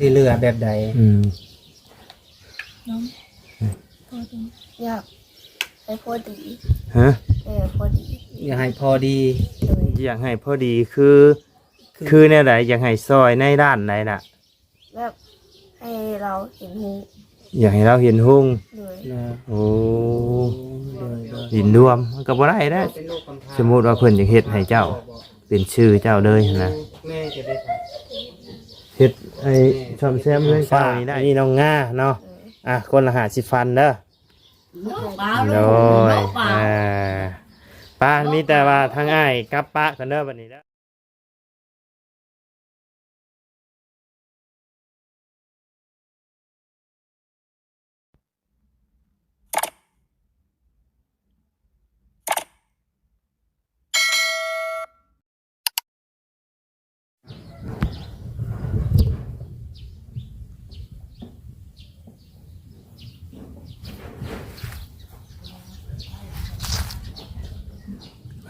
ຊ່ວຍເຫຼືອແບບໃດ? ອືມ ຢາກໃຫ້ພໍດີ. ຮະ? ເອີ ພໍດີ. ຢາກໃຫ້ພໍດີ. ໂດຍ. ຢາກໃຫ້ພໍດີຄື ຄື ຄືແນວໃດ? ຢາກໃຫ້ຊ່ອຍໃນດ້ານໃດລະ? ແບບໃຫ້ລາວເຫັນຮຸ່ງ. ຢາກໃຫ້ລາວເຫັນຮຸ່ງ. ໂດຍ. ໂອ້ ໂດຍ ໂດຍ. ດິນລວມມັນກໍບໍ່ໄດ້ແຫຼະ. ສົມມຸດວ່າເພິ່ນຢາກເຮັດໃຫ້ເຈົ້າ ເປັນຊື່ເຈົ້າເລີຍຫັ້ນນະ. ແມ່ຈະໄດ້ເຮັດໃຫ້ສ້ອມແຊມເຮືອນເຈົ້ານີ້ໄດ້. ອັນນີ້ນ້ອງງາເນາະ. ອ່ະ ຄົນລະຫ້າສິບພັນເດີ. ໂດຍ. ອ່າ ປ້າ ມີແຕ່ວ່າທາງອ້າຍກັບປະກັນເດີບັດນີ້ເດີ.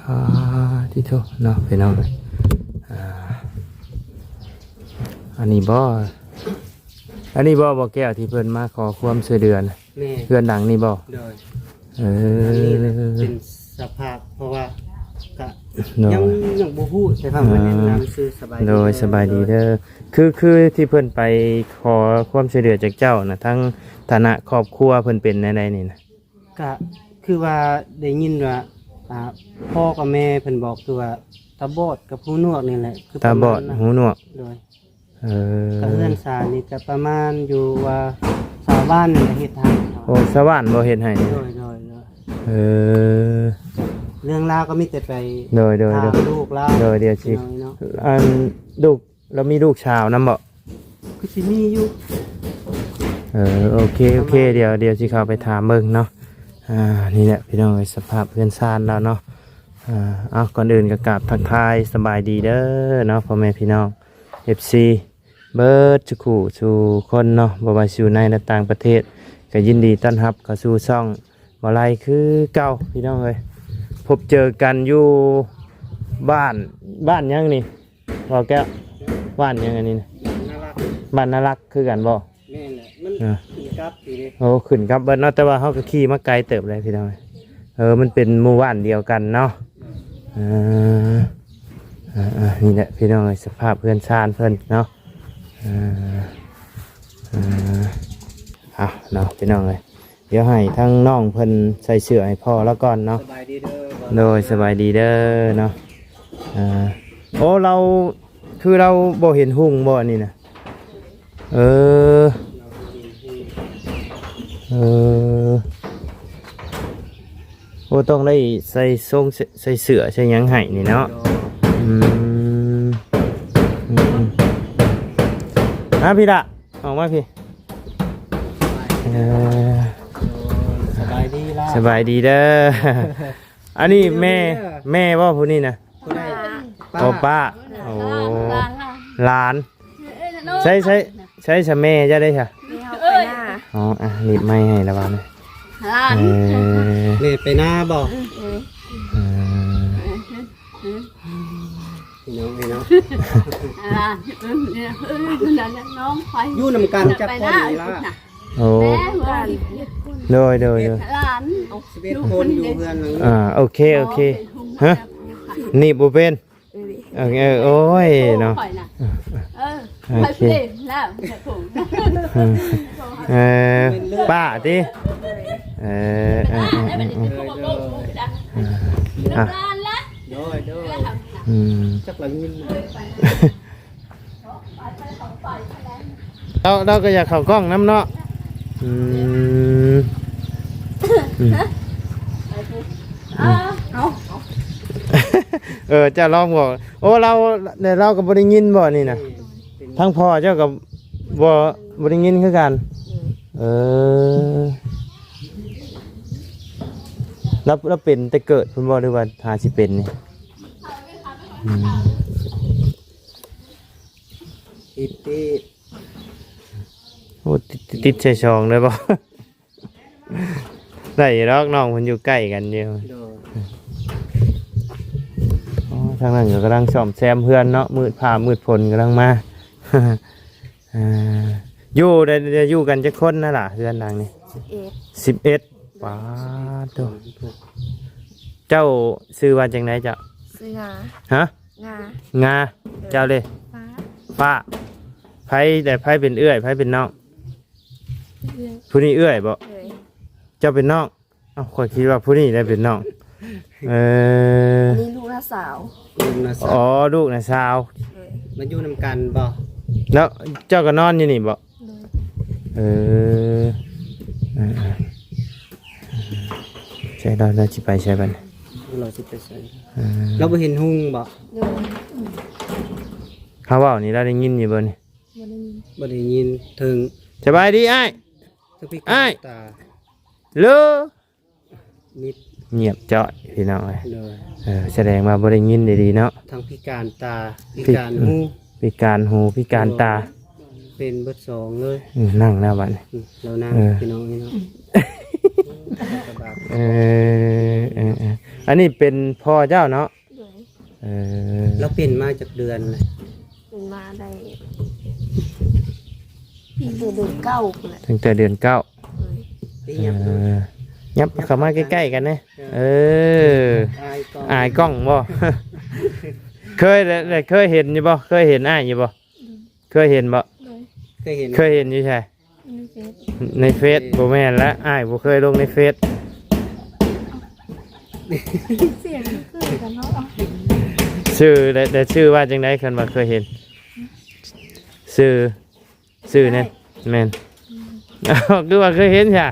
ອ່າ ຕິໂທເນາະ ພີ່ນ້ອງເອີຍ. ອ່າ ອັນນີ້ບໍ່ ອັນນີ້ບໍ່ ບໍ່ແກ້ວ ທີ່ເພິ່ນມາຂໍຄວາມຊ່ວຍເຫຼືອນະ? ແມ່ນ. ເຮືອນຫຼັງນີ້ບໍ່? ໂດຍ. ເອີ ອັນນີ້ແຫຼະເປັນສະພາບ ເພາະວ່າກະ ໂດຍ ຍັງ ຍັງບໍ່ຮູ້ ແຕ່ເພິ່ນມາແນະນຳຊື່. ສະບາຍດີ. ໂດຍ ເດີ ສະບາຍດີເດີ. ໂດຍ. ຄື ຄືທີ່ເພິ່ນໄປຂໍຄວາມຊ່ວຍເຫຼືອຈາກເຈົ້ານະ ທັງຖານະຄອບຄົວເພິ່ນເປັນແນວໃດນີ້ນະ? ກະຄືວ່າໄດ້ຍິນວ່າ ອ່າ ພໍ່ກັບແມ່ເພິ່ນບອກ ຄືວ່າຕາບອດກັບຫູໜວກນີ້ແຫຼະ ຄືຕາບອດຫູໜວກ. ໂດຍ. ເອີ ກະເຮືອນຊານນີ້ກະປະມານຢູ່ວ່າຊາວບ້ານນີ້ລະເຮັດໃຫ້. ໂອ້ ຊາວບ້ານບໍ່ເຮັດໃຫ້? ໂດຍ ໂດຍ ໂດຍ. ເອີ ເລື່ອງລາວກໍມີແຕ່ໄປ ໂດຍ ໂດຍ ຖາມ ໂດຍ ລູກລາວ. ໂດຍ ດຽວຊິ ພີ່ນ້ອງເນາະ. ອັນ ລູກ ລາວມີລູກສາວນຳບໍ່? ຄືຊິມີຢູ່. ເອີ ໂອເຄ ໂອເຄ ປະມານ ດຽວ ດຽວຊິເຂົ້າໄປຖາມເບິ່ງເນາະ. ອ່າ ນີ້ແຫຼະ ພີ່ນ້ອງເອີຍ ສະພາບເຮືອນຊານລາວເນາະ. ອ່າ ເອົາ ກ່ອນອື່ນກໍກາບທັກທາຍສະບາຍດີເດີເນາະ ພໍ່ແມ່ພີ່ນ້ອງ ເອັຟຊີ ເບິດສູ່ຄູ່ສູ່ຄົນເນາະ ບໍ່ວ່າຊິຢູ່ໃນ ແລະ ຕ່າງປະເທດ ກໍຍິນດີຕ້ອນຮັບເຂົ້າສູ່ຊ່ອງບໍ່ໄລຄືເກົ່າ ພີ່ນ້ອງເອີຍ. ພົບເຈີກັນຢູ່ບ້ານ ບ້ານຫຍັງນີ້ ບໍ່ແກ້ວ? ບ້ານຫຍັງອັນນີ້ນະ? ບ້ານນາລັກຄືກັນບໍ່? ແມ່ນແຫຼະ ມັນ ອ່າ ຂຶ້ນກັບຢູ່ເດ້. ໂອ້ ຂຶ້ນກັບເບິດເນາະ ແຕ່ວ່າເຮົາກໍຂີ່ມາໄກເຕີບເລີຍ ພີ່ນ້ອງ. ເອີ ມັນເປັນໝູ່ບ້ານດຽວກັນເນາະ. ເອີ ອ່າ ນີ້ແຫຼະ ພີ່ນ້ອງເອີຍ ສະພາບເຮືອນຊານເພິ່ນເນາະ. ເອີ ເອີ ເອົາເນາະ ພີ່ນ້ອງເອີຍ ດຽວໃຫ້ທາງນ້ອງເພິ່ນໃສ່ເສື້ອໃຫ້ພໍ່ລາວກ່ອນເນາະ. ສະບາຍດີເດີ. ໂດຍ ສະບາຍດີເດີເນາະ. ອ່າ ໂອ້ ລາວ ຄືລາວບໍ່ເຫັນຮຸ່ງບໍ່ອັນນີ້ນະ? ເອີ ເອີ ໂອ້ ຕ້ອງໄດ້ໃສ່ຊົງ ໃສ່ເສື້ອໃສ່ຫຍັງໃຫ້ນີ້ເນາະ. ໂດຍ. ອືມ ອືມ ອືມ ມາພີ່ລະ ອອກມາພີ່. ເອີ ສະບາຍດີລະ ສະບາຍດີເດີ. ອັນນີ້ແມ່ ແມ່ບໍ່ຜູ້ນີ້ນະ? ຜູ້ໃດ? ໂອ້ ປ້າ ໂອ້ ຫຼານ ຫຼານ ຫຼານ. ໃຊ້ ໃຊ້ ໃຊ້ສະແມ່ຈະໄດ້ຊະ? ແມ່ເຮົາໄປນາ. ອໍ ອ່ະ ໜີບໄມ້ໃຫ້ລະວ່ານະ. ຫຼານ ເອີ ແມ່ໄປນາບໍ່? ເອີ ເອີ ພີ່ນ້ອງເອີຍເນາະ ຫຼານ ເອີ ເອີ ນ້ອງໄປ ຢູ່ນຳກັນຈັກຄົນນີ້ລະ? ໂອ້ ໂດຍ ໂດຍ ໂດຍ ຫຼານ ສິບເອັດຄົນຢູ່ເຮືອນຫຼັງນີ້. ອ່າ ໂອເຄ ໂອເຄ. ຮະ? ໜີບບໍ່ເປັນ? ເອີ ໂອ້ຍເນາະ. ໂອ້ຍ ເອີ ໂອເຄ ປ້າຕິ? ເອີ ເອີ ເອີ ເອີ ອ່ະ ໂດຍ ໂດຍ ອືມ ຈັກລະຍິນ ລາວ ລາວກໍຢາກເຂົ້າກ້ອງນຳເນາະ. ອືມ ອືມ ເອີ ເຈົ້າລອງບອກ. ໂອ້ ລາວ ແລະ ລາວກໍບໍ່ໄດ້ຍິນບໍ່ນີ້ນະ? ທາງພໍ່ເຈົ້າກໍບໍ່ ບໍ່ໄດ້ຍິນຄືກັນ. ເອີ ລາວ ລາວເປັນແຕ່ເກີດພຸ້ນບໍ່ ຫຼືວ່າຫາຊິເປັນນີ້? ອືມ ຕິດ ຕິດ ໂອ້ ຕິດ ຕິດໃສ່ສອງເລີຍບໍ່? ໄດ້ດອກ ນ້ອງເພິ່ນຢູ່ໃກ້ກັນຢູ່. ໂດຍ. ອໍ ທາງນັ້ນກໍກຳລັງສ້ອມແຊມເຮືອນເນາະ ມືດຟ້າມືດຝົນກຳລັງມາ. ເອີ ຢູ່ໄດ້ ໄດ້ຢູ່ກັນຈັກຄົນນະລະ ເຮືອນຫຼັງນີ້? ສິບເອັດ ສິບເອັດ. ປາດໂທ້ ເຈົ້າຊື່ວ່າຈັ່ງໃດເຈົ້າ? ຊື່ງາ. ຮະ? ງາ. ງາ. ໂດຍ. ເຈົ້າເດ້? ຟ້າ. ຟ້າ. ໃຜແຕ່ໃຜເປັນເອື້ອຍ ໃຜເປັນນ້ອງ? ເອື້ອຍ. ຜູ້ນີ້ເອື້ອຍບໍ? ໂດຍ. ເຈົ້າເປັນນ້ອງ? ເອົ້າ ຂ້ອຍຄິດວ່າຜູ້ນີ້ໄດ້ເປັນນ້ອງ. ເອີ ອັນນີ້ລູກນ້າສາວ. ລູກນ້າສາວ. ອໍ ລູກນ້າສາວ. ໂດຍ. ມາຢູ່ນຳກັນບໍ? ແລ້ວເຈົ້າກໍນອນຢູ່ນີ້ບໍ? ໂດຍ. ເອີ ເອີໆ ໃຊ່ ລາວ ລາວຊິໄປໃສບັດນີ້? ລາວຊິໄປໃສ? ເອີ ລາວບໍ່ເຫັນຮຸ່ງບໍ? ໂດຍ. ເຮົາເວົ້ານີ້ລາວໄດ້ຍິນຢູ່ບໍ່ນີ້? ບໍ່ໄດ້ຍິນ. ບໍ່ໄດ້ຍິນ. ເຖິງ ສະບາຍດີອ້າຍ. ຄືພິການຕາ. ເລີ ມິດ ງຽບຈ້ອຍພີ່ນ້ອງເອີຍ. ໂດຍ. ເອີ ສະແດງວ່າບໍ່ໄດ້ຍິນດີໆເນາະ. ທັງພິການຕາ ພິ ພິການຫູ ພິການຫູ ພິການຕາ. ເປັນເບິດສອງເລີຍ. ອືມ ນັ່ງແລ້ວບັດນີ້. ອືມ ລາວນັ່ງ. ເອີ ພີ່ນ້ອງເອີຍເນາະ. ເອີ ເອີ ເອີ ອັນນີ້ເປັນພໍ່ເຈົ້າເນາະ? ໂດຍ. ເອີ ລາວເປັນມາຈັກເດືອນແລ້ວ? ເປັນມາໄດ້ ຕັ້ງແຕ່ເດືອນເກົ້າພຸ້ນແຫຼະ. ຕັ້ງແຕ່ເດືອນເກົ້າ. ໂດຍ. ເອີ ຫຍັບເຂົ້າມາໃກ້ໆກັນແດ່. ເອີ ເອີ ອາຍກ້ອງ ອາຍກ້ອງບໍ? ເຄີຍ ເຄີຍເຫັນຢູ່ບໍ? ເຄີຍເຫັນອ້າຍຢູ່ບໍ? ໂດຍ. ເຄີຍເຫັນບໍ່? ໂດຍ. ເຄີຍເຫັນ. ເຄີຍເຫັນຢູ່ໃສ? ໃນເຟສ. ໃນເຟສ. ໂດຍ. ບໍ່ແມ່ນລະ ອ້າຍບໍ່ເຄີຍລົງໃນເຟສ. ສຽງຄືກັນເນາະ. ຊື່ ແຕ່ ແຕ່ຊື່ວ່າຈັ່ງໃດ ຄັນວ່າເຄີຍເຫັນ? ຊື່ ຊື່ແນ່. ແມ່ນ. ອືມ ຄືວ່າເຄີຍເຫັນຊະ?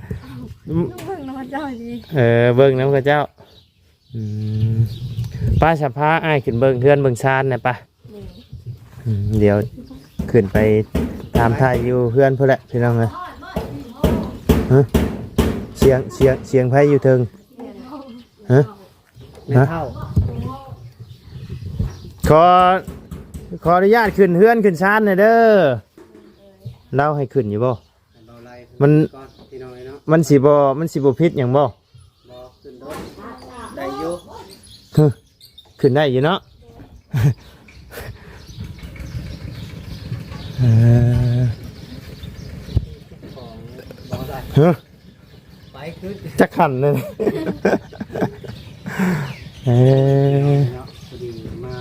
ອືມ ເບິ່ງນຳເຂົາເຈົ້າດີ. ເອີ ເບິ່ງນຳເຂົາເຈົ້າ. ອືມ ໄປ ສະພາອ້າຍຂຶ້ນເບິ່ງເຮືອນເບິ່ງຊານແດ່ປະ. ໂດຍ. ອືມ ດຽວຂຶ້ນໄປຖາມຖ່າຍຢູ່ເຮືອນພຸ້ນແຫຼະພີ່ນ້ອງເອີຍ. ຮະ? ສຽງ ສຽງ ສຽງໃຜຢູ່ເທິງ? ຮະ? ແມ່ເຖົ້າ. ຂໍ ຂໍອະນຸຍາດຂຶ້ນເຮືອນຂຶ້ນຊານແດ່ເດີ. ລາວໃຫ້ຂຶ້ນຢູ່ບໍ່? ມັນ ມັນຊິບໍ່ ມັນຊິບໍ່ຜິດຫຍັງບໍ່? ບໍ່ ຂຶ້ນໂດດ ໄດ້ຢູ່. ຮະ? ຂຶ້ນໄດ້ຢູ່ເນາະ. ເອີ ຮະ? ໄປຂຶ້ນ ຈັກຂັ້ນເລີຍ. ເອີ ເນາະ ພໍດີມາ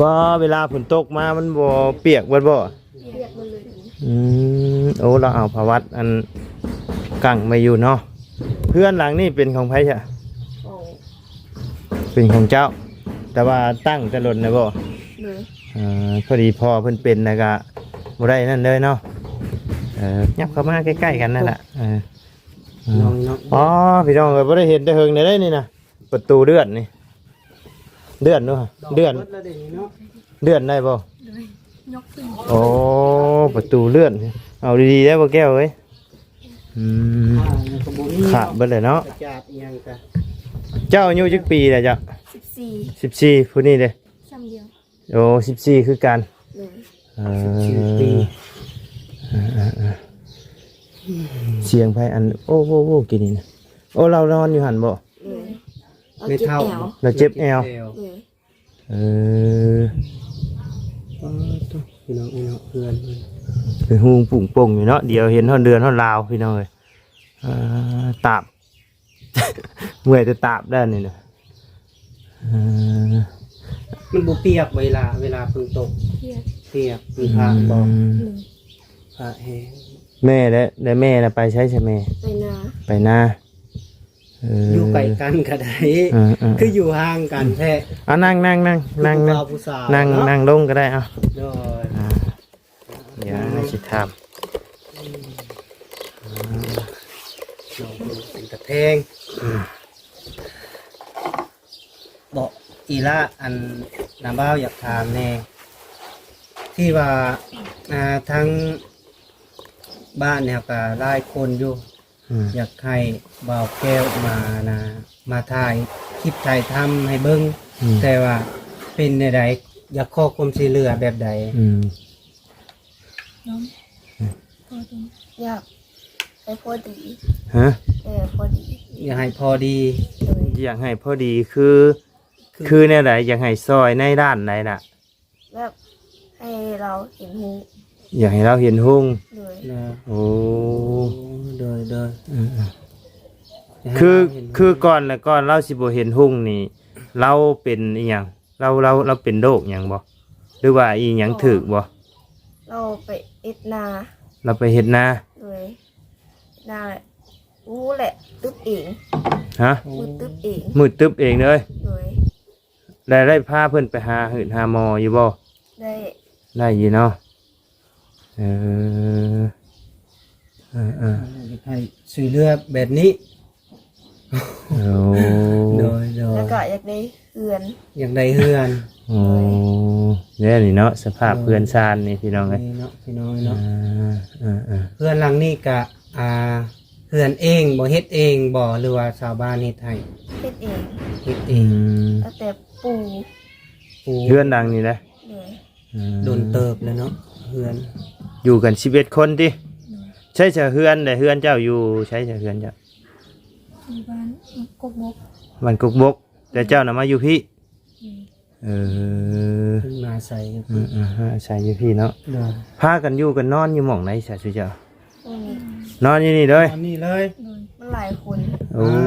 ບໍ່ ເວລາຝົນຕົກມາມັນບໍ່ປຽກເບິດບໍ່? ປຽກໝົດເລີຍ. ອືມ ໂອ້ ລາວເອົາຜ້າວັດອັນກັ້ງໄວ້ຢູ່ເນາະ. ເຮືອນຫຼັງນີ້ເປັນຂອງໃຜຊະ? ຂອງ ເປັນຂອງເຈົ້າ ແຕ່ວ່າຕັ້ງແຕ່ດົນແລ້ວບໍ່? ໂດຍ. ເອີ ພໍດີພໍ່ເພິ່ນເປັນແລ້ວກະບໍ່ໄດ້ນັ້ນເລີຍເນາະ. ເອີ ຫຍັບເຂົ້າມາໃກ້ໆກັນນັ້ນລະ. ເອີ ອໍ ພີ່ນ້ອງເອີຍ ບໍ່ໄດ້ເຫັນແຕ່ເຫິງແລ້ວເດ້ນີ້ນະ. ປະຕູເລື່ອນນີ້ ເລື່ອນເນາະ ເລື່ອນ ເລື່ອນໄດ້ບໍ່? ໂອ້ ປະຕູເລື່ອນ ເອົາດີໆໄດ້ບໍ່ແກ້ວເອີຍ. ອືມ ຂາດເບິດເລີຍເນາະ. ເຈົ້າອາຍຸຈັກປີແລ້ວເຈົ້າ? ສິບສີ່ ສິບສີ່. ຜູ້ນີ້ເດ້? ຊ່ຳດຽວ. ໂອ້ ສິບສີ່ຄືກັນ. ໂດຍ. ເອີ ສິບສີ່ປີ. ເອີໆໆ ສຽງໃຜອັນ ໂອ້ ໂອ້ ໂອ້ ກີ້ນີ້ນະ. ໂອ້ ລາວນອນຢູ່ຫັ້ນບໍ່? ໂດຍ. ລາວເຈັບແອວ ລາວເຈັບແອວ. ໂດຍ. ເອີ ປາດໂທ້ ພີ່ນ້ອງເອີຍເນາະ ເຮືອນເພິ່ນ ເປັນຮູປຸງປົ່ງຢູ່ເນາະ. ດຽວເຫັນຮອດເດືອນຮອດລາວ ພີ່ນ້ອງເອີຍ. ອ່າ ຕາບ ເມື່ອຍແຕ່ຕາບແລ້ວນີ້ນະ. ເອີ ມັນບໍ່ປຽກເວລາ ເວລາຝົນຕົກ? ປຽກ ປຽກ ມັນພະບໍ່? ອືມ ໂດຍ. ພະແຮງ. ແມ່ແລະ ແລະແມ່ລະໄປໃສຊະແມ່? ໄປນາ ໄປນາ. ເອີ ຢູ່ໃກ້ກັນກໍໄດ້. ເອີໆ ຄືຢູ່ຫ່າງກັນແທ້. ອືມ ອ່ະ ນັ່ງ ນັ່ງ ນັ່ງ ນັ່ງ ນັ່ງ ນັ່ງລົງກໍໄດ້. ເອົາ ໂດຍ. ອ່າ ດຽວຊິຖາມ ນ້ອງເພິ່ນເປັນຕາແພງ. ອືມ ເບາະ ອີ່ຫຼ້າ ອັນ ນ້າບ່າວຢາກຖາມແດ່ ທີ່ວ່າ ອ່າ ທາງບ້ານນີ້ເຮົາກໍຫຼາຍຄົນຢູ່ ອືມ ຢາກໃຫ້ບ່າວແກ້ວມານະ ມາຖ່າຍຄລິບຖ່າຍທຳໃຫ້ເບິ່ງ. ອືມ ແຕ່ວ່າເປັນແນວໃດ ຢາກຂໍຄວາມຊ່ວຍເຫຼືອແບບໃດ? ອືມ ນ້ອງ ອືມ ພໍດີ ຢາກໃຫ້ພໍດີ. ຮະ? ເອີ ພໍດີ ຢາກໃຫ້ພໍດີ. ໂດຍ. ຢາກໃຫ້ພໍດີຄື ຄື ຄືແນວໃດ? ຢາກໃຫ້ຊ່ອຍໃນດ້ານໃດລະ? ແບບໃ ໃຫ້ລາວເຫັນຮຸ່ງ. ຢາກໃຫ້ລາວເຫັນຮຸ່ງ. ໂດຍ. ນະ ໂອ້ ໂດຍ ໂດຍ ເອີໆ ຢາກໃຫ້ ຄື ລາວເຫັນຮຸ່ງ ຄືກ່ອນ ແລະ ກ່ອນລາວຊິບໍ່ເຫັນຮຸ່ງນີ້ ລາວເປັນອີ່ຫຍັງ? ລາວ ລາວ ລາວເປັນໂລກຫຍັງບໍ່ ຫຼືວ່າອີ່ຫຍັງຖືກບໍ່? ລາວໄປເຮັດນາ. ລາວໄປເຮັດນາ. ໂດຍ. ນາ ໂອ້ ແຫຼະຕຶບເອງ. ຮະ? ມືດຕຶບເອງ. ມືດຕຶບເອງເລີຍ. ໂດຍ. ແລ້ວໄດ້ພາເພິ່ນໄປຫາຮືດຫາໝໍຢູ່ບໍ່? ໄດ້ ໄດ້ຢູ່ເນາະ. ເອີ ເອີໆ ຢາກໃຫ້ຊ່ວຍເຫຼືອແບບນີ້. ໂອ້ ໂດຍ ໂດຍ. ແລ້ວກໍຢາກໄດ້ເຮືອນ. ຢາກໄດ້ເຮືອນ. ໂອ້ ໂດຍ. ແນວນີ້ເນາະ ສະພາບ ໂດຍ ເຮືອນຊານນີ້ພີ່ນ້ອງເອີຍ ນີ້ເນາະ ພີ່ນ້ອງເນາະ. ເອີໆ ເຮືອນຫຼັງນີ້ກະ ອ່າ ເຮືອນເອງບໍ່ ເຮັດເອງບໍ່ ຫຼືວ່າຊາວບ້ານເຮັດໃຫ້? ເຮັດເອງ. ເຮັດເອງ. ອືມ ຕັ້ງແຕ່ປູ່ ປູ່ ເຮືອນຫຼັງນີ້ແຫຼະ. ໂດຍ. ອືມ ດົນເຕີບແລ້ວເນາະ ເຮືອນ ຢູ່ກັນສິບເອັດຄົນຕິ? ໂດຍ. ໃສຊະເຮືອນ ແລະ ເຮືອນເຈົ້າຢູ່ໃສຊະ ເຮືອນເຈົ້າ? ຢູ່ບ້ານກົກບົກ. ບ້ານກົກບົກ. ແຕ່ເຈົ້ານະມາຢູ່ພີ້? ອືມ. ເອີ ເພິ່ນມາອາໄສຢູ່ ອືມ ອືມ ອາໄສຢູ່ພີ້ເນາະ. ໂດຍ. ພາກັນຢູ່ກັນນອນຢູ່ໝ່ອງໃດຊະຊຸເຈົ້າ? ນອນຢູ່ນີ້ເລີຍ? ນອນນີ້ເລີຍ. ໂດຍ. ມັນຫຼາຍຄົນ. ໂອ້ ອ່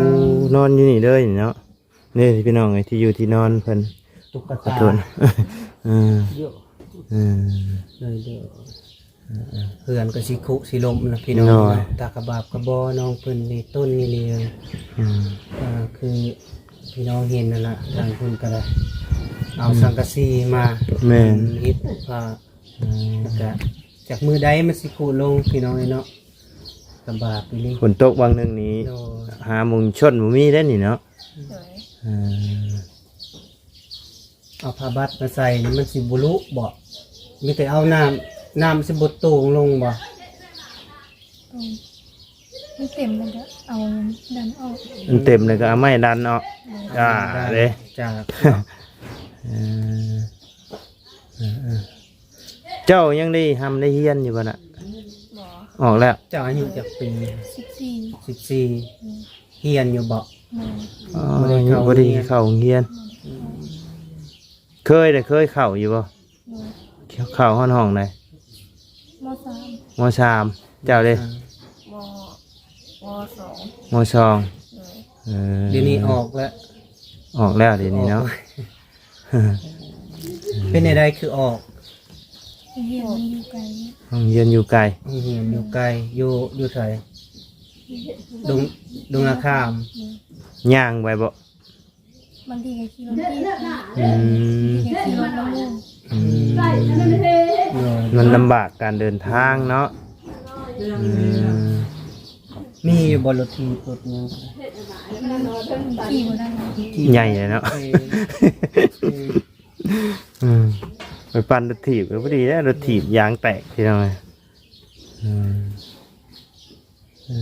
າ ນອນຢູ່ນີ້ເລີຍເນາະ. ນີ້ພີ່ນ້ອງເອີຍ ທີ່ຢູ່ທີ່ນອນເພິ່ນ. ຕຸກກະຕາ. ຂໍໂທດ. ເອີ ໂຍ ເອີ ໂດຍ ໂດຍ. ເອີໆ ເຮືອນກໍຊິຄຸຊິລົ້ມລະພີ່ນ້ອງເນາະ. ໂດຍ. ຕາກະບາບກະບໍ່ ນ້ອງເພິ່ນນີ້ຕົ້ນນີ້ນີ້. ອືມ ອ່າ ຄືພີ່ນ້ອງເຫັນນັ້ນລະ ທາງເພິ່ນກໍໄດ້ເອົາ ອືມ ສັງກະສີມາ. ແມ່ນ. ເຮັດຜ້າ. ອືມ ແລ້ວກະຈັກມື້ໃດມັນຊິຄຸລົງ ພີ່ນ້ອງເອີຍເນາະ. ລຳບາກອີ່ຫຼີ. ຝົນຕົກຫວ່າງໜຶ່ງນີ້. ໂດຍ. ຫາໝ່ອງຊົນບໍ່ມີເດ້ນີ້ເນາະ. ໂດຍ. ເອີ ເອົາຜ້າບັດມາໃສ່ນີ້ມັນຊິບໍ່ລຸບໍ່? ມີແຕ່ເອົານ້ຳ ນ້ຳຊິບໍ່ໂຕ່ງລົງບໍ່? ອືມ ມັນເຕັມແລ້ວກໍເອົາດັນອອກ. ມັນເຕັມແລ້ວກໍເອົາໄມ້ດັນອອກ. ໂດຍ. ອ່າ ເດ້ ຈາກ ເອີ ເອີໆ ເຈົ້າຍັງໄດ້ຮ່ຳໄດ້ຮຽນຢູ່ບໍ່ນະ? ບໍ່. ອອກແລ້ວ. ເຈົ້າອາຍຸຈັກປີ? ສິບສີ່. ສິບສີ່. ອືມ. ຮຽນຢູ່ບໍ່? ບໍ່. ອໍ ບໍ່ໄດ້ເຂົ້າ ຍັງບໍ່ໄດ້ເຂົ້າໂຮງຮຽນ. ອືມ. ເຄີຍເດ້ ເຄີຍເຂົ້າຢູ່ບໍ່? ໂດຍ. ເຂົ້າຮອດຫ້ອງໃດ? ມໍສາມ. ມໍສາມ. ເຈົ້າເດ້? ມໍສາມ. ມໍ ມໍສອງ. ມໍສອງ. ໂດຍ. ເອີ ດຽວນີ້ອອກແລ້ວ. ອອກແລ້ວດຽວນີ້ເນາະ. ອອກ. ເປັນແນວໃດຄືອອກ? ໂຮງຮຽນມັນຢູ່ໄກ. ໂຮງຮຽນຢູ່ໄກ. ໂຮງຮຽນຢູ່ໄກ. ຢູ່ ຢູ່ໃສ? ດົງ ດົງນາຄາມ. ໂດຍ. ຍ່າງໄປບໍ່? ບາງທີກໍຂີ່ລົດຖີບໄປ. ອືມ. ບາງທີກໍຂີ່ລົດນຳໝູ່. ອືມ. ໂດຍ. ມັນລຳບາກການເດີນທາງເນາະ. ອືມ. ມີຢູ່ບໍ່ລົດຖີບ ລົດຫຍັງ? ຂີ່ບໍ່ໄດ້. ໃຫຍ່ເນາະ. ເອີ ເອີ ອືມ ໄປປັ່ນລົດຖີບກໍພໍດີແລ້ວ ລົດຖີບຢາງແຕກ ພີ່ນ້ອງເອີຍ. ອືມ ເອີ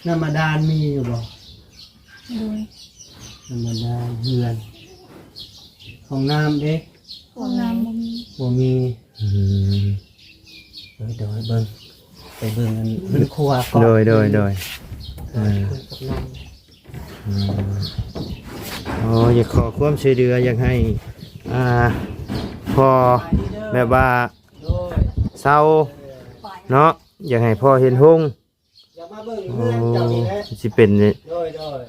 ນ້ຳບາດານມີຢູ່ບໍ່? ໂດຍ. ນ້ຳບາດານ ເຮືອນ ຫ້ອງນ້ຳເດ້? ຫ້ອງນ້ຳບໍ່ມີ. ບໍ່ມີ. ອືມ. ໂດຍ ໂດຍ ເບິ່ງ ໄປເບິ່ງອັນເຮືອນຄົວກ່ອນ. ໂດຍ ໂດຍ ໂດຍ. ເອີ ເອີ ຄຸຍກັບນ້ອງ. ອືມ. ໂອ້ ຢາກຂໍຄວາມຊ່ວຍເຫຼືອ ຢາກໃຫ້ ອ່າ ພໍແບບວ່າ ໂດຍ ເຊົາເນາະ ຢາກໃຫ້ພໍເຫັນຮຸ່ງ. ຢາກມາເບິ່ງເຮືອນເຈົ້ານີ້ແຫຼະ. ໂອ້ ຊິເປັນ ໂດຍ ໂດຍ.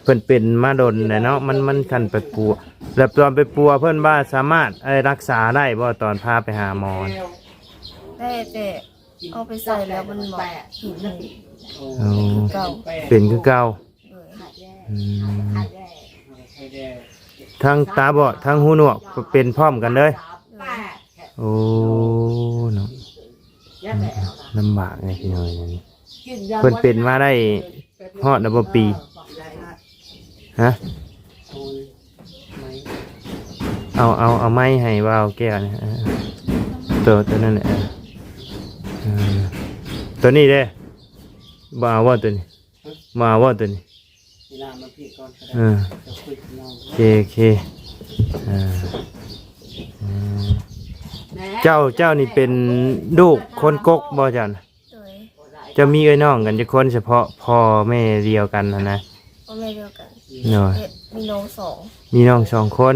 ເພິ່ນເປັນມາດົນແລ້ວເນາະ ມັນ ມັນຄັນໄປປົວ ແລ້ວຕອນໄປປົວເພິ່ນວ່າສາມາດ ເອີ ລັກສາໄດ້ບໍ່ ຕອນພາໄປຫາໝໍ? ໄດ້ ແຕ່ເອົາໄປໃສ່ແລ້ວມັນບໍ່ເຫັນ. ໂອ້ ເປັນຄືເກົ່າ. ໂດຍ. ອືມ ທັງຕາບອດ ທັງຫູໜວກ ເປັນພ້ອມກັນເລີຍ. ໂດຍ. ໂອ້ ເນາະ ອືມ ລຳບາກເລີຍພີ່ນ້ອງເອີຍ. ເພິ່ນເປັນມາໄດ້ຮອດແລ້ວບໍ່ປີ? ຮະ? ເອົາ ເອົາ ເອົາໄມ້ໃຫ້ບ່າວແກ້ວນີ້ ເອີ ໂຕ ໂຕນັ້ນແຫຼະ ເອີ ເອີ ໂຕນີ້ເດ້ ບໍ່ເອົາບໍ່ໂຕນີ້? ມາບໍ່ຕົວນີ້? ເວລາມາພີ້ກ່ອນກໍໄດ້. ເອີ ເຈົ້າຄຸຍກັບນ້ອງ. ໂອເຄ ໂອເຄ. ອ່າ ອືມ ເຈົ້າ ເຈົ້ານີ້ເປັນລູກຄົນກົກບໍ່ເຈົ້ານະ? ໂດຍ. ເຈົ້າມີເອື້ອຍນ້ອງກັນຈັກຄົນ ສະເພາະພໍ່ແມ່ດຽວກັນຫັ້ນນະ? ພໍ່ແມ່ດຽວກັນ. ໂດຍ. ມີນ້ອງສອງ ມີນ້ອງສອງຄົນ.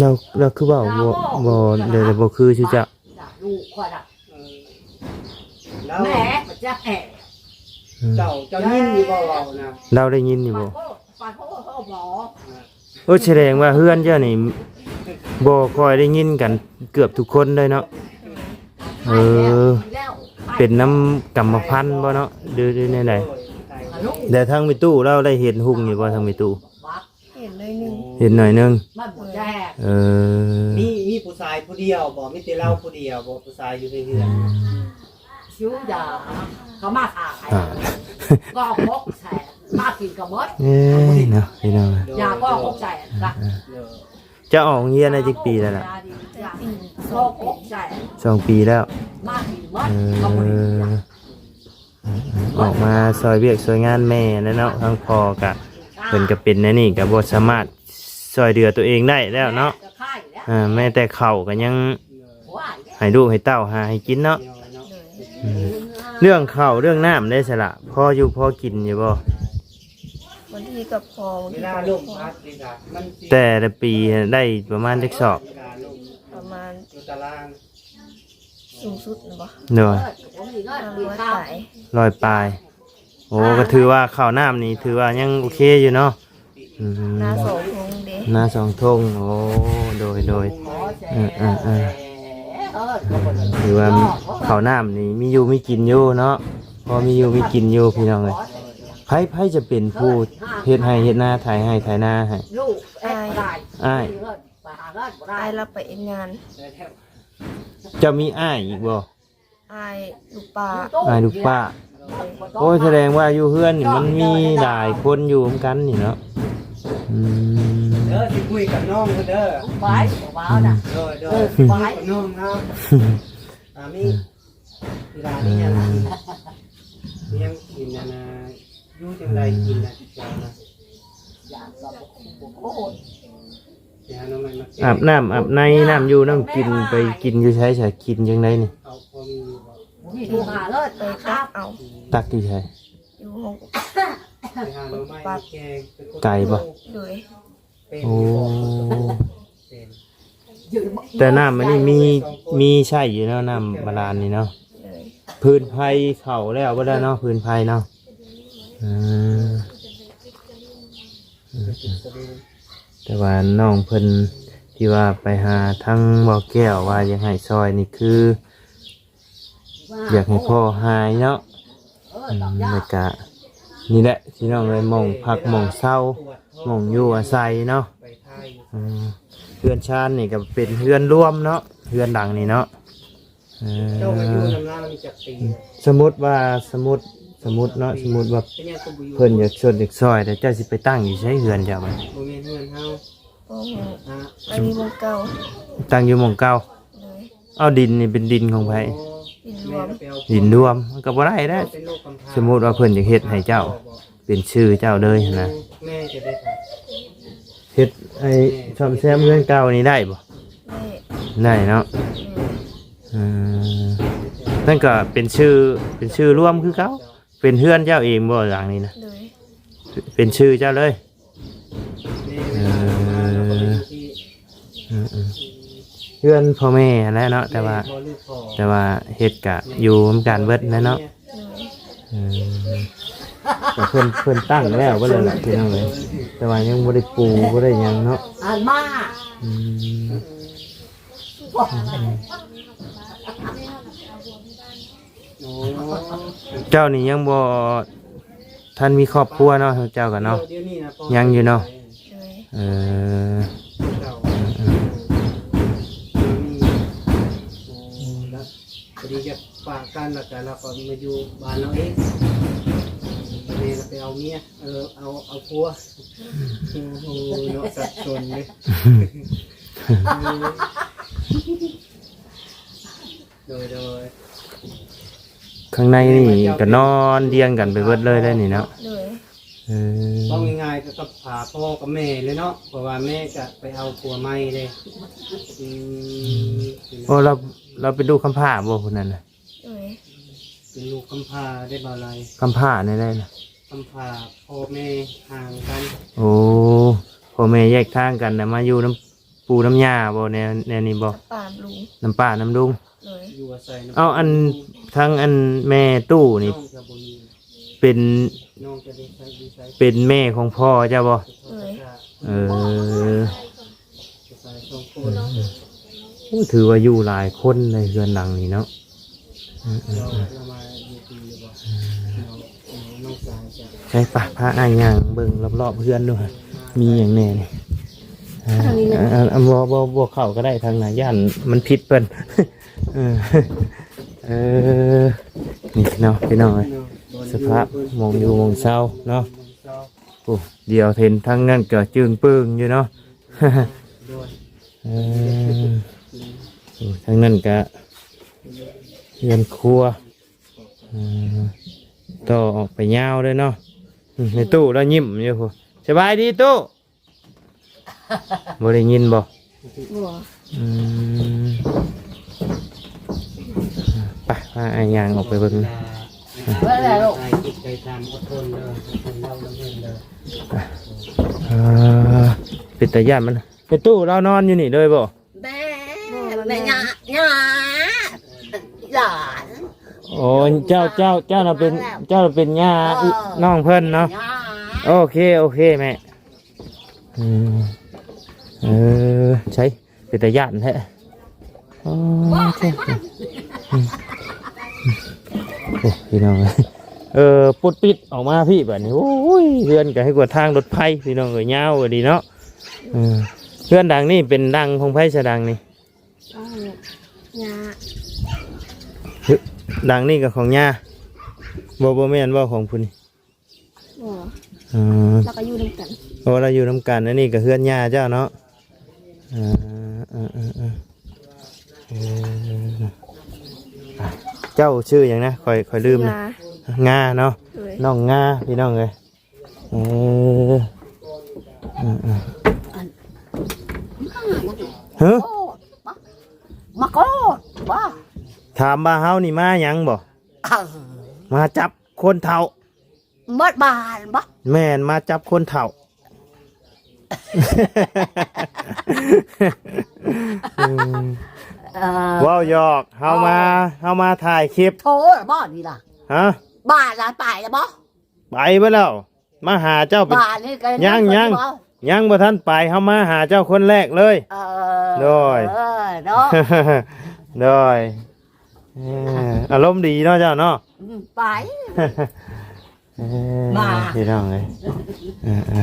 ລາວ ລາວຄືເວົ້າບໍ່ ບໍ່ ແຕ່ບໍ່ຄືຊື່ເຈົ້າ. ລູກຂ້ອຍນະ ເອີ ລາວ ແມ່ ມັນຈະແອ ອືມ ເຈົ້າ ເຈົ້າຍິນຢູ່ບໍ່ເວົ້ານະ? ລາວໄດ້ຍິນຢູ່ບໍ່? ປານໂທ ປານໂທ ໂທໝໍ. ອ່າ ໂອ້ ສະແດງວ່າເຮືອນເຈົ້ານີ້ບໍ່ຄ່ອຍໄດ້ຍິນກັນເກືອບທຸກຄົນເລີຍເນາະ. ເອີ ເປັນນຳກຳມະພັນບໍ່ເນາະ ຫຼື ຫຼືແນວໃດ? ແຕ່ທາງແມ່ຕູ້ລາວໄດ້ເຫັນຮຸ່ງຢູ່ບໍ່ ທາງແມ່ຕູ້? ເຫັນໜ້ອຍໜຶ່ງ ເຫັນໜ້ອຍໜຶ່ງ. ເອີ ມີ ມີຜູ້ຊາຍຜູ້ດຽວບໍ່? ມີແຕ່ລາວຜູ້ດຽວບໍ່ ຜູ້ຊາຍຢູ່ໃນເຮືອນ? ຊິວຢາເຂົາມາຖ້າໃຫ້ ອ່າ ກໍຫົກແສນ ມາກິນກໍໝົດ. ເອີຍເນາະ ພີ່ນ້ອງ ຢາກໍຫົກແສນລະ. ເຈົ້າອອກໂຮງຮຽນໄດ້ຈັກປີແລ້ວລະ? ແຕ່ປີ ສອງປີ ສອງປີແລ້ວ. ມາກິນໝົດ ເອີ ກໍບໍ່ໄດ້ ອອກມາຊ່ອຍວຽກຊ່ອຍງານແມ່ແຫຼະເນາະ. ທາງພໍ່ກະ ເພິ່ນກະເປັນແນວນີ້ ກະບໍ່ສາມາດຊ່ອຍເຫຼືອຕົວເອງໄດ້ແລ້ວເນາະ. ເອີ ແມ້ແຕ່ເຂົ້າກະຍັງໃຫ້ລູກໃຫ້ເຕົ້າຫາໃຫ້ກິນເນາະ. ອືມ ເລື່ອງເຂົ້າເລື່ອງນ້ຳເດ້ສະລະ ພໍຢູ່ພໍກິນຢູ່ບໍ່? ບາງທີກໍພໍ ບາງທີກໍບໍ່ພໍ. ແຕ່ລະປີໄດ້ປະມານຈັກສອບ? ປະມານ ສູງສຸດນະບໍ່? ໂດຍ ປະມານຮ້ອຍປາຍ ຮ້ອຍປາຍ. ໂອ້ ກໍຖືວ່າເຂົ້ານ້ຳນີ້ຖືວ່າຍັງໂອເຄຢູ່ເນາະ. ອືມ ນາສອງທົ່ງເດ້ ນາສອງທົ່ງ. ໂອ້ ໂດຍ ໂດຍ ເອີ ເອີ ເອີ ຖືວ່າເຂົ້ານ້ຳນີ້ມີຢູ່ມີກິນຢູ່ເນາະ ພໍມີຢູ່ມີກິນຢູ່ພີ່ນ້ອງເອີຍ. ໃຜ ໃຜຈະເປັນຜູ້ເຮັດໄຮ່ເຮັດນາ ໄຖໄຮ່ໄຖນາໃຫ້? ອ້າຍ ອ້າຍ ອ້າຍລາວໄປເຮັດງານ. ເຈົ້າມີອ້າຍອີກບໍ່? ອ້າຍລູກປ້າ ອ້າຍລູກປ້າ. ໂດຍ ໂອ້ຍ ສະແດງວ່າຢູ່ເຮືອນນີ້ມັນມີຫຼາຍຄົນຢູ່ນຳກັນນີ້ເນາະ. ອືມ ເດີ ຊິຄຸຍກັບນ້ອງເດີ ໄປ ອືມ ເວົ້ານະ. ໂດຍ ໂດຍ ເອີ ຊິຄຸຍກັບນ້ອງເນາະ. ອາ ມີ ເວລານີ້ຍັງກິນ ຍັງກິນອັນນ່າ ຢູ່ຈັ່ງໃດກິນນະ ເຈົ້ານະ? ອາບນ້ຳອາບໃນ ນ້ຳຢູ່ນ້ຳກິນ ໄປກິນຢູ່ໃສຊະ? ກິນຈັ່ງໃດນີ້? ໄປຕັກເອົາ ຕັກຢູ່ໃສ? ຢູ່ຫ້ອງ ໄກບໍ່? ໂດຍ ໂອ້ ແຕ່ນ້ຳອັນນີ້ມີ ມີໃຊ້ຢູ່ເນາະ ນ້ຳບາດານນີ້ເນາະ. ໂດຍ ພື້ນໄຟເຂົ້າແລ້ວບໍ່ໄດ້ເນາະ ພື້ນໄຟເນາະ. ເອີ ແຕ່ວ່ານ້ອງເພິ່ນທີ່ວ່າໄປຫາທາງບໍ່ແກ້ວວ່າຢາກໃຫ້ຊ່ອຍນີ້ ຄືຢາກໃຫ້ພໍ່ຫາຍເນາະ. ອືມ ແລ້ວກະນີ້ແຫຼະພີ່ນ້ອງເອີຍ ໝ່ອງພັກໝ່ອງເຊົາ ໝ່ອງຢູ່ອາໄສເນາະ. ອືມ ເຮືອນຊານນີ້ກໍເປັນເຮືອນລວມເນາະ ເຮືອນຫຼັງນີ້ເນາະ. ເອີ ເຈົ້າກໍຢູ່ນຳລາວນີ້ຈັກປີ? ສົມມຸດວ່າ ສົມມຸດ ສົມມຸດເນາະ ສົມມຸດວ່າເພິ່ນຢາກຊົດຢາກຊ່ອຍ ແຕ່ເຈົ້າຊິໄປຕັ້ງຢູ່ໃສເຮືອນເຈົ້າ? ບໍ່ແມ່ນເຮືອນເຮົາ ບໍ່ຮູ້ ຕັ້ງຢູ່ໝ່ອງເກົ່າ ຕັ້ງຢູ່ໝ່ອງເກົ່າ. ໂດຍ ເອົາ ດິນນີ້ເປັນດິນຂອງໃຜ? ດິນລວມ ດິນລວມມັນກໍບໍ່ໄດ້ແລ້ວ. ສົມມຸດວ່າເພິ່ນຢາກເຮັດໃຫ້ເຈົ້າ ເປັນຊື່ເຈົ້າເລີຍຫັ້ນນະ ແມ່ຈະໄດ້ ເຮັດໄອ້ ແມ່ ສ້ອມແຊມເຮືອນເກົ່ານີ້ໄດ້ບໍ່? ໄດ້ ໄດ້ເນາະ. ແມ່ ເອີ ນັ້ນກໍເປັນຊື່ ເປັນຊື່ລວມຄືເກົ່າ. ເປັນເຮືອນເຈົ້າເອງບໍ່ຫຼັງນີ້ນະ? ໂດຍ ເປັນຊື່ເຈົ້າເລີຍ. ເອີ ເອີ ເອີ ເຮືອນພໍ່ແມ່ຫັ້ນແຫຼະເນາະ ແຕ່ວ່າ ແຕ່ວ່າເຮັດກະຢູ່ນຳກັນເບິດແຫຼະເນາະ. ໂດຍ ເອີ ແຕ່ເພິ່ນ ເພິ່ນຕັ້ງແລ້ວເບິດແລ້ວແຫຼະພີ່ນ້ອງເອີຍ ແຕ່ວ່າຍັງບໍ່ໄດ້ປູ ບໍ່ໄດ້ຫຍັງເນາະ. ອືມ ເຈົ້ານີ້ຍັງບໍ່ທັນມີຄອບຄົວເນາະ ເຈົ້າກໍເນາະ? ຍັງຢູ່ເນາະ. ໂດຍ ເອີ ເອີ ພໍດີຈະປະກັນ ແລ້ວກໍລາວກໍມາຢູ່ບ້ານລາວເອງ ແມ່ລາວໄປເອົາເມຍ ເອີ ເອົາ ເອົາຜົວ. ໂອ້ໂຫ ເນາະ ສັບສົນເດ້. ໂດຍ ໂດຍ ໂດຍ. ທາງໃນນີ້ກໍນອນລຽງກັນໄປເບິດເລີຍໄດ໋ນີ້ເນາະ. ໂດຍ. ເອີ ເວົ້າງ່າຍໆກໍກັບພາພໍ່ກັບແມ່ເລີຍເນາະ ເພາະວ່າແມ່ກໍໄປເອົາຜົວໃໝ່ເດ້. ອືມ. ໂອ້ ລາວ ລາວເປັນລູກກຳພ້າບໍ່ຜູ້ນັ້ນນະ? ໂດຍ. ເປັນລູກກຳພ້າໄດ້ບໍ່ຫຼາຍ ກຳພ້າແນວໃດນະ? ກຳພ້າພໍ່ແມ່ຫ່າງກັນ. ໂອ້ ພໍ່ແມ່ແຍກທາງກັນນະ ມາຢູ່ນຳ ປູ່ນຳຍ່າບໍ່ ແນວ ແນວນີ້ບໍ່? ນຳປ້ານຳລຸງ. ນຳປ້ານຳລຸງ. ໂດຍ. ຢູ່ອາໄສນຳ ເອົ້າ ອັນ ທາງອັນແມ່ຕູ້ນີ້ ນ້ອງຈະບໍ່ມີ ເປັນ ນ້ອງຈະໄດ້ໃຊ້ຢູ່ໃສ ເປັນແມ່ຂອງພໍ່ເຈົ້າບໍ່? ໂດຍ. ເອີ ອາໄສສອງຄົນ. ໂອ້ ຖືວ່າຢູ່ຫຼາຍຄົນໃນເຮືອນຫຼັງນີ້ເນາະ. ອືມ ເຈົ້າ ເຈົ້າມາຢູ່ປີນີ້ບໍ່? ນ້ອງ ນ້ອງສາວຈະ ໃຊ່ປະ ພາອ້າຍຍ່າງເບິ່ງລອບໆເຮືອນດູ ມີຫຍັງແດ່ນີ້? ເອີ ທາງນີ້ແມ່ນ ອັນ ອັນ ບໍ່ ບໍ່ ບໍ່ເຂົ້າກໍໄດ້ທາງໜ້າ ຢ້ານມັນຜິດເພິ່ນ. ເອີ ເອີ ນີ້ເນາະ ພີ່ນ້ອງເອີຍ ສະພາບໝ່ອງຢູ່ໝ່ອງເຊົາເນາະ. ໂອ້ ດຽວເຫັນທາງນັ້ນກໍຈຶ່ງປຶ້ງຢູ່ເນາະ. ໂດຍ. ເອີ ໂອ້ ທາງນັ້ນກະເຮືອນຄົວ ເອີ ຕໍ່ອອກໄປຍາວເລີຍເນາະ. ອືມ ໃນຕູ້ລາວຍິ້ມຢູ່ພຸ້ນ. ສະບາຍດີຕູ້ ບໍ່ໄດ້ຍິນບໍ່? ບໍ່. ອືມ ໄປ ພາອ້າຍຍ່າງອອກໄປເບິ່ງ. ເອີ ເປັນຕາຢ້ານມັນ. ແມ່ຕູ້ລາວນອນຢູ່ນີ້ເລີຍບໍ່? ແມ່ ແມ່ຍ່າ ຍ່າ ຫຼານ. ໂອ້ ເຈົ້າ ເຈົ້າ ເຈົ້ານະເປັນ ເຈົ້ານະເປັນຍ່າ ເອີ ນ້ອງເພິ່ນເນາະ. ໂອເຄ ໂອເຄແມ່. ອືມ ເອີ ໃສ ເປັນຕາຢ້ານແທ້. ອໍ ໂອ້ ພີ່ນ້ອງເອີຍ ເອີ ປຸດປິດອອກມາພີ້ບາດນີ້. ໂອ້ຍ ເຮືອນກໍໃຫ້ກວ່າທາງລົດໄຟ ພີ່ນ້ອງເອີຍ ຍາວອີ່ຫຼີເນາະ. ເອີ ເຮືອນຫຼັງນີ້ເປັນຫຼັງຂອງໃຜຊະ ຫຼັງນີ້? ຂອງຍ່າ. ຫຼັງນີ້ກໍຂອງຍ່າ? ບໍ່ ບໍ່ແມ່ນບໍ່ຂອງຜູ້ນີ້? ບໍ່. ເອີ ລາວກໍຢູ່ນຳກັນ. ໂອ້ ລາວຢູ່ນຳກັນ. ອັນນີ້ກໍເຮືອນຍ່າເຈົ້າເນາະ. ເອີ ເອີ ເອີ ເອີ ເອີ ເຈົ້າຊື່ຫຍັງນະ? ຂ້ອຍ ຂ້ອຍລືມນະ. ງາເນາະ. ໂດຍ. ນ້ອງງາ ພີ່ນ້ອງເອີຍ. ເອີ ເອີ ເອີ ຮະ? ມາໂກດບໍ່? ຖາມວ່າເຮົານີ້ມາຫຍັງບໍ່? ເອີ ມາຈັບຄົນເຖົ້າ. ໝົດບ້ານບໍ່? ແມ່ນ ມາຈັບຄົນເຖົ້າ. ເອີ ເວົ້າຫຍອກ ເຮົາມາ ເຮົາມາຖ່າຍຄລິບ. ໂທບໍ່ນີ້ລະ? ຮະ? ບ້ານລະໄປລະບໍ່? ໄປເບິດແລ້ວ. ມາຫາເຈົ້າເປັນ ບ້ານນີ້ກໍຍັງ ຍັງ ຍັງບໍ່ທັນໄປ. ເຮົາມາຫາເຈົ້າຄົນແລກເລີຍ. ເອີ ໂດຍ ເອີ ເນາະ. ໂດຍ. ເອີ ອາລົມດີເນາະເຈົ້າເນາະ. ອືມ ໄປ ເອີ ມາ ພີ່ນ້ອງເອີຍ. ເອີ ເອີ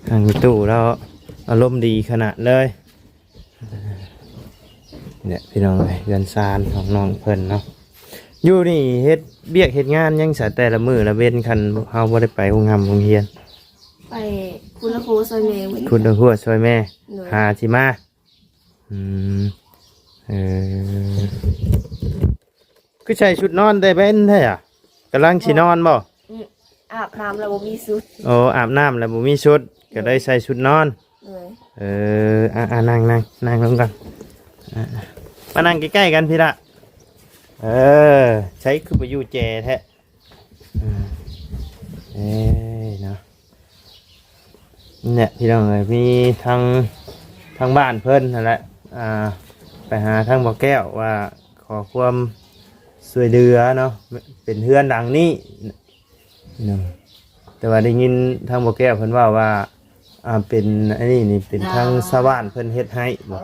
ທາງແມ່ຕູ້ລາວອາລົມດີຂະໜາດເລີຍ. ເອີ ນີ້ພີ່ນ້ອງເອີຍ ເຮືອນຊານຂອງນ້ອງເພິ່ນເນາະ. ຢູ່ນີ້ເຮັດວຽກເຮັດງານຫຍັງຊະ ແຕ່ລະມື້ລະເວັນ ຄັນເຮົາບໍ່ໄດ້ໄປໂຮງຮ່ຳໂຮງຮຽນ? ໄປຂຸດລະໂຄຊ່ອຍແມ່. ຂຸດລະຮົ້ວຊ່ອຍແມ່. ໂດຍ. ຫາຊິມາ. ອືມ ເອີ ຄືໃສ່ຊຸດນອນແຕ່ເວັນແທ້ອະ? ກຳລັງຊິນອນບໍ່? ອືມ ອາບນ້ຳແລ້ວບໍ່ມີຊຸດ. ໂອ້ ອາບນ້ຳແລ້ວບໍ່ມີຊຸດ ກໍໄດ້ໃສ່ຊຸດນອນ. ໂດຍ. ເອີ ອ່າ ອ່າ ນັ່ງ ນັ່ງ ນັ່ງລົງກ່ອນ. ອ່າ ມານັ່ງໃກ້ໆກັນພີ້ລະ. ເອີ ໃສຄືໄປຢູ່ແຈແທ້? ເອີ ເອີ ເນາະ. ນີ້ແຫຼະ ພີ່ນ້ອງເອີຍ ມີທາງ ທາງບ້ານເພິ່ນຫັ້ນແຫຼະ ອ່າ ໄປຫາທາງບໍ່ແກ້ວວ່າຂໍຄວາມຊ່ວຍເຫຼືອເນາະ ເປັນເຮືອນຫຼັງນີ້ເນາະ. ແຕ່ວ່າໄດ້ຍິນທາງບໍ່ແກ້ວເພິ່ນເວົ້າວ່າ ອ່າ ເປັນ ອັນນີ້ນີ້ເປັນທາງຊາວບ້ານເພິ່ນເຮັດໃຫ້ບໍ່?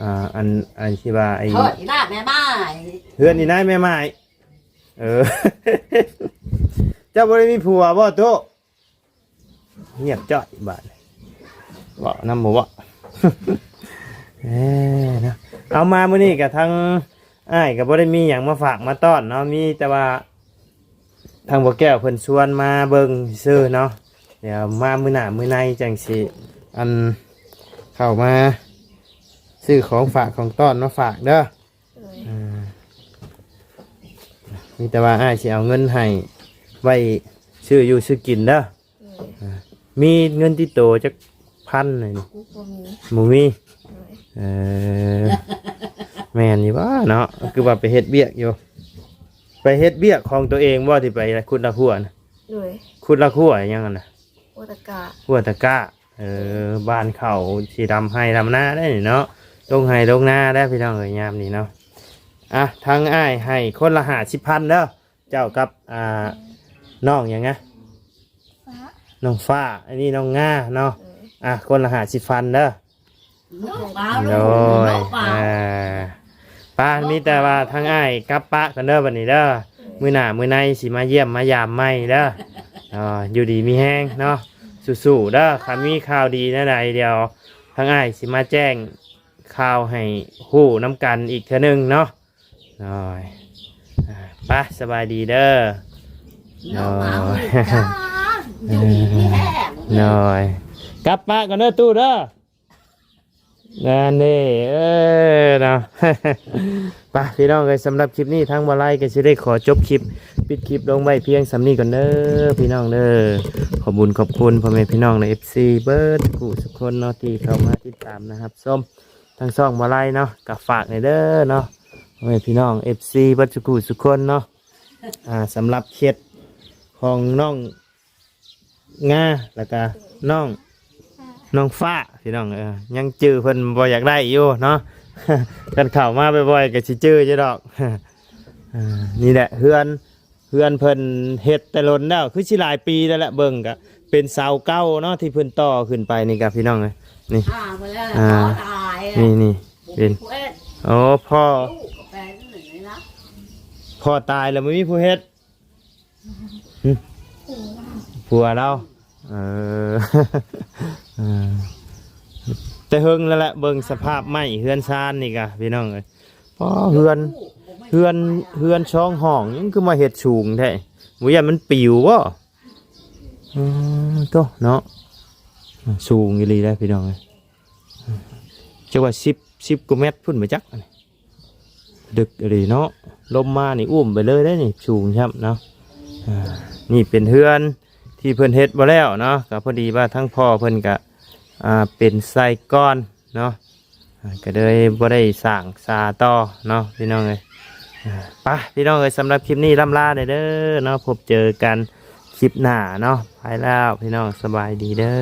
ອ່າ ອັນ ອັນທີ່ວ່າໄອ້ ເຮືອນອີ່ນາຍແມ່ໝ້າຍ. ເຮືອນອີ່ນາຍແມ່ໝ້າຍ. ເອີ ເຈົ້າບໍ່ໄດ້ມີຜົວບໍ່ ໂຕ? ງຽບຈ້ອຍບາດນີ້ ເວົ້ານຳບໍ່ເວົ້າ. ເອີ ເນາະ ເອົາ ມາມື້ນີ້ກະທາງອ້າຍກະບໍ່ໄດ້ມີຫຍັງມາຝາກມາຕ້ອນເນາະ ມີແຕ່ວ່າທາງບໍ່ແກ້ວເພິ່ນຊວນມາເບິ່ງຊື່ເນາະ. ດຽວມາມື້ໜ້າມື້ໃນຈັ່ງຊິ ອັນ ເຂົ້າມາຊື້ຂອງຝາກຂອງຕ້ອນມາຝາກເດີ. ໂດຍ. ອ່າ ເ ມີແຕ່ວ່າອ້າຍຊິເອົາເງິນໃຫ້ໄວ້ຊື້ຢູ່ຊື້ກິນເດີ. ໂດຍ ອ່າ ມີເງິນຕິດໂຕຈັກພັນນີ້? ບໍ່ມີ ບໍ່ມີ. ໂດຍ ເອີ ແມ່ນຢູ່ບໍ່ເນາະ? ຄືວ່າໄປເຮັດວຽກຢູ່ ໄປເຮັດວຽກຂອງຕົວເອງບໍ່ ທີ່ໄປຂຸດລາກຮົ້ວນະ? ໂດຍ ຂຸດລາກຮົ້ວຫຍັງຫັ້ນນະ? ຫົວຕະກະ ຫົວຕະກະ. ເອີ ບານເຂົ້າຊິດຳໄຮ່ດຳນາໄດ໋ນີ້ເນາະ ລົງໄຮ່ລົງນາໄດ໋ພີ່ນ້ອງເອີຍ ຍາມນີ້ເນາະ. ອ່ະ ທາງອ້າຍໃຫ້ຄົນລະຫ້າສິບພັນເດີ ເຈົ້າກັບ ອ່າ ນ້ອງຫຍັງນະ? ຟ້າ ນ້ອງຟ້າ ອັນນີ້ນ້ອງງາເນາະ. ເອີ ອ່ະ ຄົນລະຫ້າສິບພັນເດີ. ນ້ອງເບົາ ໂດຍ ນ້ອງເບົາ ອ່າ ປະ ມີແຕ່ວ່າທາງອ້າຍກັບປະກັນເດີບັດນີ້ເດີ. ມື້ໜ້າມື້ໃນຊິມາຢ້ຽມມາຢາມໃໝ່ເດີ. ເອີ ຢູ່ດີມີແຮງເນາະ ສູ້ໆເດີ. ຄັນມີຂ່າວດີແນວໃດ ດຽວທາງອ້າຍຊິມາແຈ້ງຂ່າວໃຫ້ຮູ້ນຳກັນອີກເທື່ອໜຶ່ງເນາະ. ໂດຍ ອ່າ ໄປ ສະບາຍດີເດີ. ໂດຍ ຢູ່ດີມີແຮງ ໂດຍ ກັບປະກ່ອນເດີຕູ້ເດີ. ນັ້ນເດ້ ເອີ ເນາະ ໄປພີ່ນ້ອງເອີຍ. ສຳລັບຄລິບນີ້ທາງບໍ່ໄລກໍຊິໄດ້ຂໍຈົບຄລິບ ປິດຄລິບລົງໄວ້ພຽງສ່ຳນີ້ກ່ອນເດີພີ່ນ້ອງເດີ. ຂອບບຸນຂອບຄຸນພໍ່ແມ່ພີ່ນ້ອງ ແລະ ເອັຟຊີ ເບິດທຸກຜູ້ທຸກຄົນເນາະ ທີ່ເຂົ້າມາຕິດຕາມນະ ຮັບຊົມ ທາງຊ່ອງບໍ່ໄລເນາະ ກໍຝາກແດ່ເດີເນາະ ພໍ່ແມ່ພີ່ນ້ອງ ເອັຟຊີ ເບິດທຸກຜູ້ທຸກຄົນເນາະ. ອ່າ ສຳລັບເຂດຂອງນ້ອງງາ ແລ້ວກະນ້ອງ ນ້ອງຟ້າ ພີ່ນ້ອງເອີຍ ຍັງຈື່ເພິ່ນບໍ່ຢາກໄດ້ຢູ່ເນາະ ຄັນເຂົ້າມາບ່ອຍໆກໍຊິຈື່ຢູ່ດອກ. ອ່າ ນີ້ແຫຼະເຮືອນ ເຮືອນເພິ່ນເຮັດແຕ່ດົນແລ້ວ ຄືຊິຫຼາຍປີແລ້ວແຫຼະ ເບິ່ງກະເປັນເສົາເກົ່າເນາະ ທີ່ເພິ່ນຕໍ່ຂຶ້ນໄປນີ້ກະພີ່ນ້ອງເອີຍ. ນີ້ ອ່າ ນີ້ ນີ້ເປັນ ໂອ້ ພໍ່ ລູກກໍແປນນີ້ນະ ພໍ່ຕາຍແລ້ວບໍ່ມີຜູ້ເຮັດ. ຫຶ ຜົວລາວ ເອີ ເອີ ແຕ່ເຫິງແລ້ວແຫຼະ ເບິ່ງສະພາບໄມ້ເຮືອນຊານນີ້ກະພີ່ນ້ອງເອີຍ. ປໍ ເຮືອນ ເຮືອນ ເຮືອນສອງຫ້ອງ ຍັງຄືມາເຮັດສູງແທ້ ບໍ່ຢ້ານມັນປິວບໍ່? ເອີ ໂທ້ເນາະ ສູງອີ່ຫຼີເດ້ພີ່ນ້ອງເອີຍ. ຈັກວ່າສິບ ສິບກວ່າແມັດພຸ້ນບໍ່ຈັກ ອັນນີ້ ດຶກອີ່ຫຼີເນາະ ລົມມານີ້ອຸ້ມໄປເລີຍເດ້ນີ້ ສູງຊ້ຳເນາະ. ອ່າ ນີ້ເປັນເຮືອນທີ່ເພິ່ນເຮັດບໍ່ແລ້ວເນາະ ກໍພໍດີວ່າທັງພໍ່ເພິ່ນກະ ອ່າ ເປັນໄຊກ່ອນເນາະ ອ່າ ກໍເລີຍບໍ່ໄດ້ສ້າງສາຕໍ່ເນາະພີ່ນ້ອງເອີຍ. ອ່າ ໄປພີ່ນ້ອງເອີຍ ສຳລັບຄລິບນີ້ລ່ຳລາແດ່ເດີເນາະ ພົບເຈີກັນຄລິບໜ້າເນາະ. ໄປແລ້ວພີ່ນ້ອງ ສະບາຍດີເດີ.